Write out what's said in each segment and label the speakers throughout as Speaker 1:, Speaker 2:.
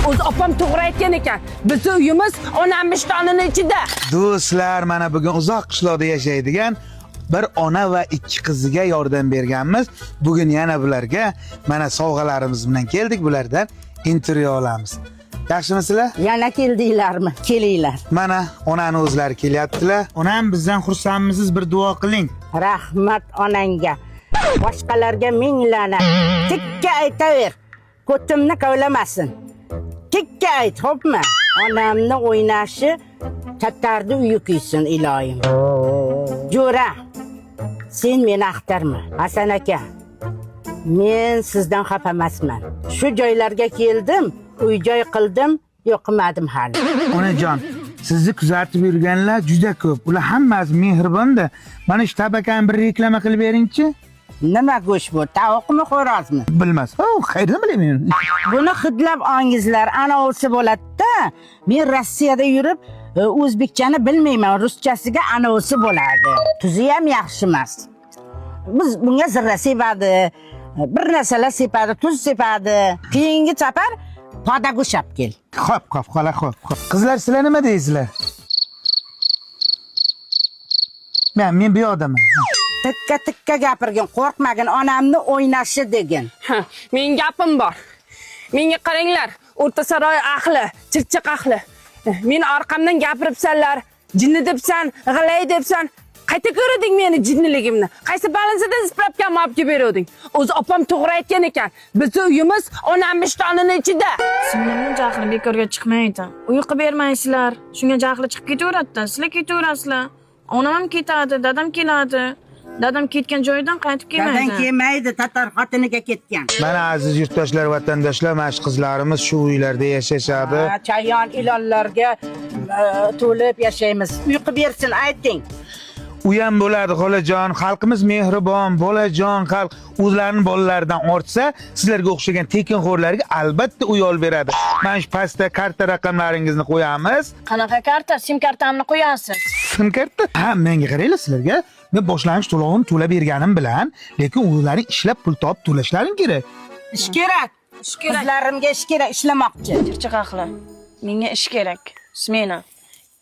Speaker 1: O'zi opam to'g'ri aytgan ekan. Bizni uyimiz onam ishtonini ichida.
Speaker 2: Do'stlar, mana bugun uzoq qishloqda yashaydigan bir ona va ikki qiziga yordam berganmiz. Bugun yana bularga mana sovg'alarimiz bilan keldik. Bulardan intervyu olamiz. Yaxshimisizlar?
Speaker 3: Yana keldinglarmi? Kelinglar.
Speaker 2: Mana onani o'zlari kelyaptilar. Onam bizdan xursandmisiz? Bir duo qiling.
Speaker 3: Rahmat onangga. Boshqalarga ming la'nat. Tikka aytaver. Ko'timni kavlamasin. Tikka ayt, xo'pmi? Onamni o'ynashi tatarni uyi kuysin iloyim. Jo'ra, sen meni axtarma. Hasan aka, men sizdan xafa emasman. Shu joylarga keldim, uy joy qildim, yo'q qilmadim hali.
Speaker 2: Onajon, sizni kuzatib yurganlar juda ko'p. Ular hammasi mehribonda. Mana shu tabakani bir reklama qilib beringchi.
Speaker 3: Nima go'sht bu? Tovuqmi, xo'rozmi?
Speaker 2: Bilmas. O, qayerdan bilayman?
Speaker 3: Buni hidlab olingizlar, ana o'si bo'ladi-da. Men Rossiyada yurib, o'zbekchani bilmayman, ruschasiga ana o'si bo'ladi. Tuzi ham yaxshi emas. Biz bunga zirra sepadi, bir narsalar sepadi, tuz sepadi. Keyingi safar poda go'sht olib kel.
Speaker 2: Xo'p, xo'p, xola, xo'p, xo'p. Qizlar, sizlar nima deysizlar? Men bu yoqdaman.
Speaker 3: Tikka tikka gapirgin, qo'rqmagin, onamni o'ynashi degin.
Speaker 1: Ha, mening gapim bor. Menga qaranglar, O'rta saroy ahli, Chirchiq ahli. Meni orqamdan gapiribsanlar, jinni debsan, g'alay debsan. Qayta ko'rding meni jinniligimni? Qaysi balansidan spravkamni olib kelib beruvding? O'zi opam to'g'ri aytgan ekan. Bizni uyimiz onam ishtonini ichida.
Speaker 4: Singlimni jahli bekorga chiqmaydi. Uyqu bermaysizlar. Shunga jahli chiqib ketaveradida. Sizlar ketaverasizlar. Onam ham ketadi, dadam keladi. Dadam ketgan joyidan qaytib
Speaker 3: Dadang
Speaker 4: kelmaydi.
Speaker 3: kelmaydi, tatar xotiniga ketgan.
Speaker 2: Mana aziz yurtdoshlar, vatandoshlar, mana shu qizlarimiz shu uylarda yashashadi.
Speaker 3: Ha, chayon ilonlarga to'lib yashaymiz. Uyqu bersin, ayting.
Speaker 2: U ham bo'ladi xolajon, xalqimiz mehribon, bolajon xalq o'zlarining bolalaridan ortsa, sizlarga o'xshagan tekinxo'rlarga albatta uy olib beradi. Mana shu pastda karta raqamlaringizni qo'yamiz.
Speaker 4: Qanaqa karta? Sim kartamni qo'yasiz.
Speaker 2: Sim karta? Ha, menga qaranglar sizlarga. Men boshlang'ich to'lovimni to'lab berganim bilan, lekin o'zlaring ishlab pul topib to'lashlaring kerak.
Speaker 3: Ish kerak.
Speaker 4: Ish kerak.
Speaker 3: Qizlarimga ish kerak, ishlamoqchi.
Speaker 4: Chirchiq ahli. Menga ish kerak. Smena.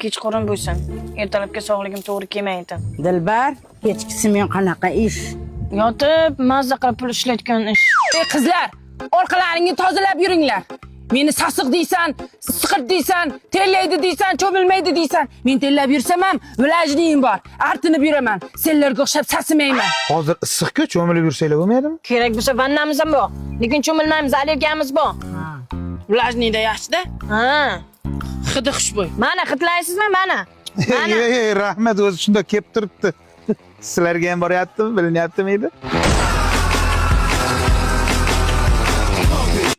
Speaker 4: Kechqurun bo'lsin. Ertalabga sog'ligim to'g'ri kelmaydi.
Speaker 3: Dilbar, kechkisi men qanaqa ish?
Speaker 4: Yotib, mazza qilib pul ishlayotgan ish.
Speaker 1: Ey qizlar, orqalaringni tozalab yuringlar. Meni sasiq deysan, siqirt deysan, terlaydi deysan, cho'milmaydi deysan. Men terlab yursam ham vlajniyim bor. Artinib yuraman. Senlarga o'xshab sasimayman.
Speaker 2: Hozir issiq-ku, cho'milib yursanglar bo'lmaydimi?
Speaker 4: Kerak bo'lsa vannamiz ham bor. Lekin cho'milmaymiz, allergiyamiz bor.
Speaker 1: Vlajniyda yaxshi-da.
Speaker 4: Ha.
Speaker 1: Hidi xushbo'y.
Speaker 4: Mana hidlaysizmi? Mana. Mana.
Speaker 2: Ey, ey, rahmat, o'zi shundoq kelib turibdi. Sizlarga ham boryaptimi, bilinyaptimi edi?